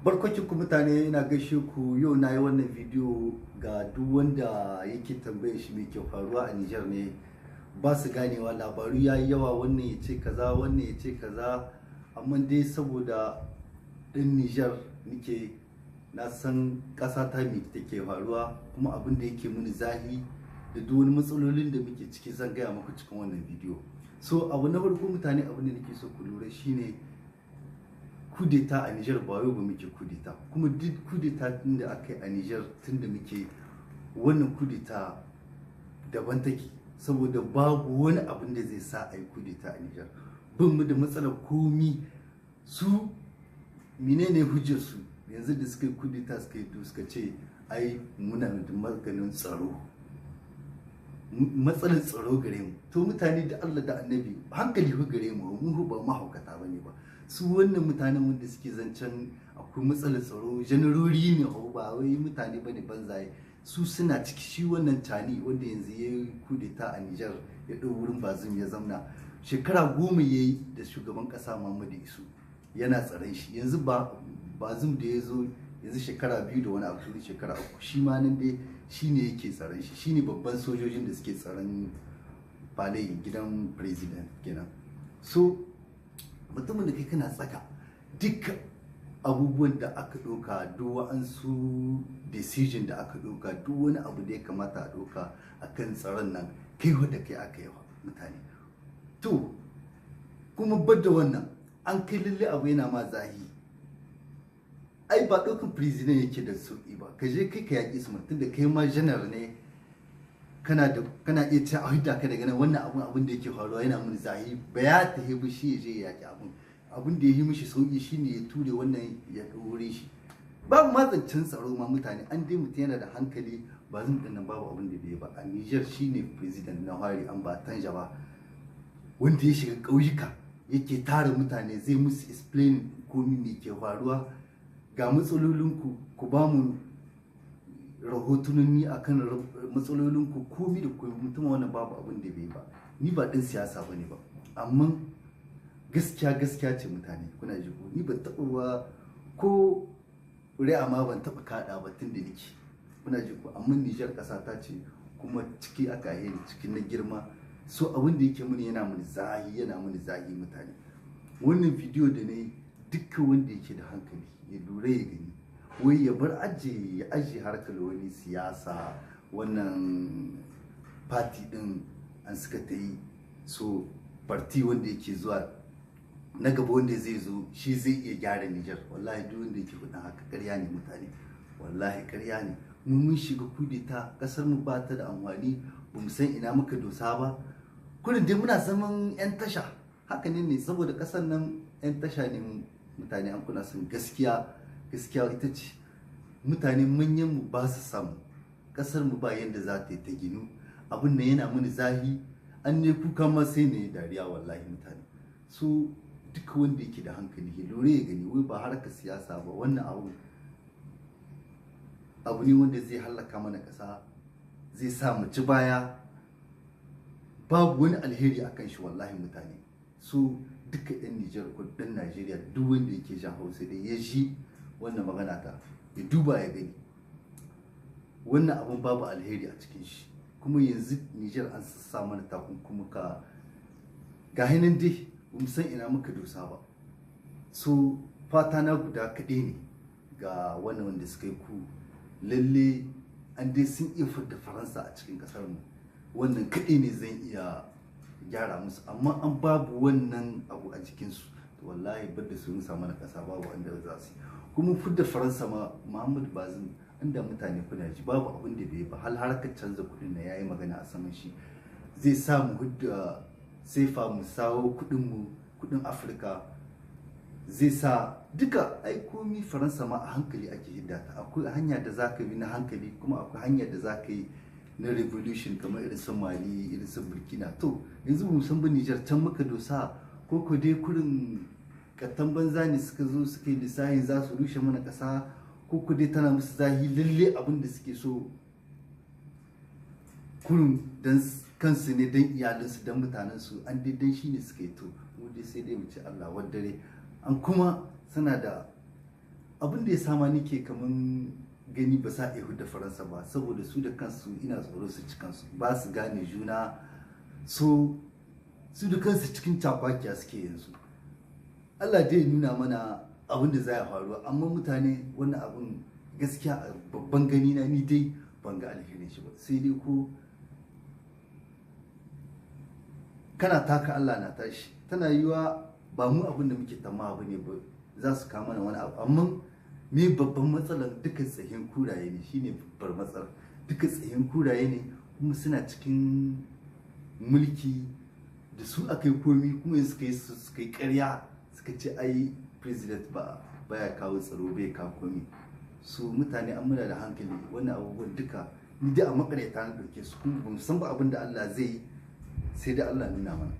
Barkokin ku mutane, ina gaishe ku. Yau na yi wannan bidiyo ga duk wanda yake tambaye shi me ke faruwa a Nijar ne. Ba su ganewa, labaru ya yi yawa, wannan ya ce kaza, wannan ya ce kaza. Amma dai saboda ɗin Nijar nike, na san ƙasa ta me take faruwa, kuma abin da yake mini zahi da duk wani matsalolin da muke ciki zan gaya muku cikin wannan bidiyo. So abu na farko mutane, abin da nake so ku lura shine kudeta a Nijar ba yau ba muke kudeta, kuma duk kudeta tun da aka yi a Nijar tun da muke, wannan kudeta daban take, saboda babu wani abin da zai sa a yi kudeta a Nijar. Bin mu da matsalar komi. Su menene hujjar su yanzu da suka yi kudeta? Suka yi, suka ce ai muna da maganin tsaro, matsalar tsaro gare mu. To mutane, da Allah da Annabi, hankali ku gare mu, mu ba mahaukata bane ba. Su wannan mutanen wanda suke zancen akwai matsalar tsaro, janarori ne, ba wai mutane bane banzaye. Su suna ciki. Shi wannan Tchiani wanda yanzu ya yi kudeta a Nijar, ya ɗau wurin Bazoum ya zamna, shekara 10 ya yi da shugaban ƙasa Muhammadu Isu yana tsaron shi. Yanzu ba Bazoum da ya zo yanzu shekara 2 da wani abu, shekara 3, shi ma nan dai shi ne yake tsaron shi. Shi ne babban sojojin da suke tsaron palais, gidan president kenan. So mutumin da kai kana tsaka duk abubuwan da aka ɗauka, duk wa'ansu decision da aka ɗauka, duk wani abu da ya kamata a ɗauka a kan tsaron nan, kai da kai aka yi wa mutane. To kuma da wannan an kai lalle abu yana ma zahi, ai ba ɗaukan president yake da sauƙi ba. Ka je kai ka yaƙi su, mutum da kai ma janar ne, kana da kana iya cewa a hidda ka daga nan. Wannan abun da yake faruwa yana mun zahi, ba ya tafi ba, shi ya je ya yaƙi abun. Abun da ya yi mishi sauƙi shine ya ture wannan ya ɗaure shi. Babu matsancin tsaro ma mutane, an dai mutum yana da hankali. Bazoum ɗin nan babu abin da bai ba a Niger. Shine president na hari an ba Tanja ba wanda ya shiga ƙauyuka yake tara mutane, zai musu explain komi me ke faruwa, ga matsalolinku, ku ba mu rahotanni akan matsalolinku, komi da komi. Mutum wannan babu abin da bai ba. Ni ba ɗin siyasa bane ba, amma gaskiya gaskiya ce mutane, kuna ji ko? Ni ban taɓa ba, ko ƙuri'a ma ban taɓa kaɗa ba tun da nake, kuna ji ko? Amma Nijar ƙasa ta ce, kuma ciki aka haihe ni, cikin na girma. So abin da yake muni yana muni zahi, yana muni zahi mutane. Wannan bidiyo da na yi, dukkan wanda yake da hankali ya lura ya gani, wai ya bar ajiye, ya ajiye harkar wani siyasa. Wannan party din an suka ta yi, so party wanda yake zuwa na gaba, wanda zai zo shi zai iya gyara Nijar. Wallahi duk wanda yake faɗin haka ƙarya ne mutane, wallahi ƙarya ne. Mu mun shiga kudeta, ƙasar mu ba ta da amfani, ba mu san ina muka dosa ba. Kurin dai muna zaman 'yan tasha haka ne saboda ƙasar nan 'yan tasha ne mutane. An kuna son gaskiya, gaskiya ita ce mutane manyan mu ba su samu ƙasar mu ba yanda za ta yi ta ginu. Abin nan yana mini zahi, an ne kuka ma sai ne dariya wallahi mutane. So duk wanda yake da hankali ya lura ya gani, wai ba harkar siyasa ba, wannan abu abu ne wanda zai hallaka mana ƙasa, zai sa mu ci baya, babu wani alheri a kan shi wallahi mutane. So duka 'yan Nijar ko ɗan Najeriya, duk wanda yake jan Hausa da ya ji wannan magana ta, ya duba ya gani, wannan abun babu alheri a cikin shi. Kuma yanzu Nijar an sassa mana takunkumuka, ga nan dai ba mu san ina muka dosa ba. So fata na guda kaɗai ne ga wannan wanda suka yi coup, lalle an dai sun iya fidda Faransa a cikin ƙasar mu, wannan kaɗai ne zan iya gyara musu. Amma an babu wannan abu a jikinsu, to wallahi bar da su rusa mana ƙasa, babu wanda za su. Kuma fidda Faransa ma, Muhammadu Bazoum, inda mutane kuna ji, babu abin da bai ba. Hal harkar canza kuɗin na yayi magana a saman shi, zai sa mu hudda sefa mu sawo kuɗin mu, kuɗin Afirka zai sa duka. Ai komi Faransa ma a hankali ake hidda ta. Akwai hanya da zaka bi na hankali, kuma akwai hanya da zaka yi na revolution, kamar irin su Mali, irin su Burkina. To yanzu mu san ba Niger can muka dosa ko dai kurin kattan banza ne suka zo suka yi lissahin za su rushe mana ƙasa, ko dai tana musu zahi. Lalle abin da suke so kurin dan kansu ne, dan iyalinsu, dan mutanensu, an dai dan shi ne suka yi. To mu dai sai dai mu ci Allah waddare. An kuma suna da Abin da ya sama nike kaman gani ba sa iya da Faransa ba, saboda su da kansu ina tsoro su ci kansu, ba su gane juna. So su da kansu cikin cakwakiya suke yanzu. Allah dai nuna mana abin da za ya faru. Amma mutane, wannan abin gaskiya a babban gani na, ni dai ban ga alherin shi ba. Sai dai ko kana taka Allah na tashi, tana yiwa ba mu abin da muke tamawa ba ne ba za su kama mana wani abu. Amma me babban matsalar, duka tsayin kuraye ne. Shine babbar matsalar, duka tsayin kuraye ne, kuma suna cikin mulki da su aka yi komi, kuma suka yi karya suka ce ai president ba baya kawo tsaro, bai kawo komi. Su mutane, an muna da hankali, wannan abubuwan duka ni dai a makaryata na ɗauke su, kuma ba mu san ba abin da Allah zai yi, sai dai Allah nuna mana.